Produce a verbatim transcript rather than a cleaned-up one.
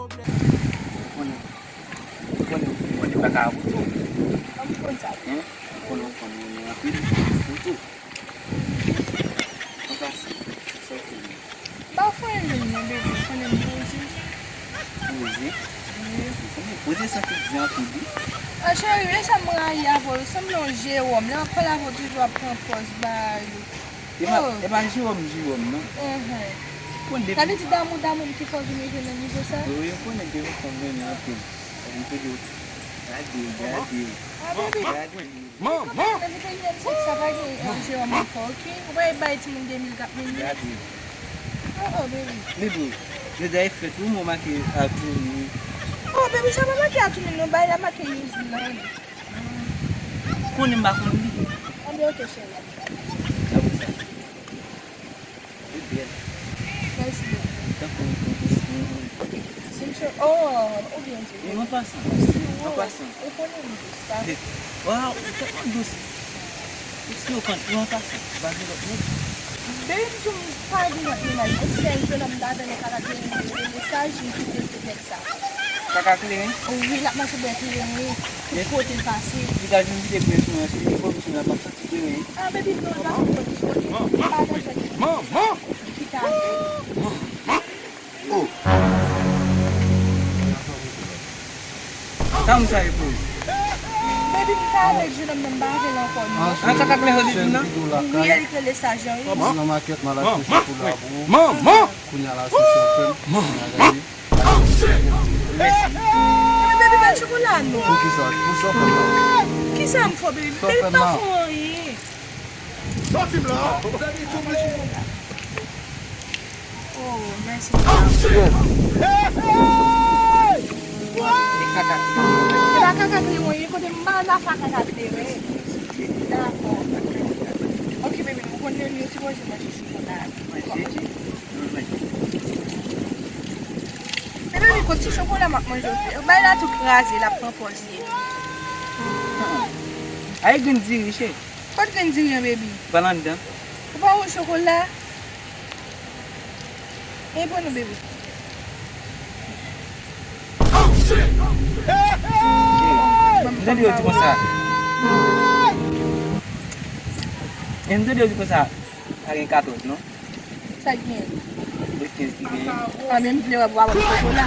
Ou konnen, ou konnen, ou konnen pa ka wout ou. Kòm ou konn sa? Hein? Ou konnen ou fanm renmen anpil wout ou. Ou pa sa, sa ou konnen. Pa fè yon non, bebe, ou konnen m poze. Poze? Wi. Ou konnen poze santi byen anpil, wi. Ah, cheri, e sa m rayi avè w, ou sanble yon Jewòm. Lè m ap pale avè w, toujou ap pran pòz bagay ou. E pa, oh, e pa Jewòm, Jewòm, non. Mhm. Bon, depi sa vle di damou, damou m ki fè w vin rive nan nivo sa? Wi, wi, ou konnen depi sa m renmen anpil. Sa vin tou di w, gade, gade. Ah, bebe. Gade. Manman! Mwen vin peye m sèk sa pa gen yon Jewòm ankò, ok? Ou pa bay timoun de mil k ap mennen. Gade. Oh, oh, baby. Baby, jodi a e fèt wi, mwen make atoumi. Oh, baby, sa pa make atoumi non, bay la make Yuzlan. Konnen m pa konn li. Anben, ok, cheri. Sa pou sa. Ou bèl. Mèsi bokou. Tankou yon, yon, yon, yon. Sim cho, oh, ou byen di. E an pasan. Ou si wo. An pasan. Ou konnen m dous, pa vre? Waw, ou tèlman dous. Ou si yo kont, e an pasan. Ou pa gen lòt moun. Baby, m di w m pa gen lòt moun, yon sèl jennonm m t avè nan Kaka Kleren, li rele Saj, li kite l pou nèg sa. Kaka Kleren? Wi, l ap mache bwè kleren, wi. Tout kote l pase. Li ka jwenn kite kleren sou mwen, si li fò misye la p ap santi kleren. Ah, baby, non, l pa fè kòdisyon, li pa nan jwèt. Manman! Li kite avè l. Oh! Sa moun sa ye pou ou? Baby, m pa avèk jennonm nan, m pa avè l ankò, non. An sa k ap lè jodi nan? Wi, li rele Saj, wi. Nan makèt, m al achte chokola pou ou. Manman! Kounye a la, se sou fèm. Kounye a, gade. Mèsi. Ebyen, baby, bay chokola, non. Poukisa? Pou sa w fè m la? Kisa m fè w, baby? Baby, m pa fè w anyen. Sòti m la. Oh, mèsi. Yes. E pa kaka kleren, kote m pa nan afa kaka kleren. Dakò. Ok, baby, ou konnen yo sipoze manje chokola. Manje? Ebyen, li kot ti chokola m ap manje, ok? Bay la tou kraze, l ap pran pòz li. Ay, grenn diri, cheri. Kot grenn diri an, baby? Pran l anndan. Ou pa wè chokola? E bon, non, baby. Cheri, m tande yo di konsa. E m tande yo di konsa, pa gen katòz, non? Sa k genyen? Se kenz ki genyen. A, men m vle wè pou w ap chokola.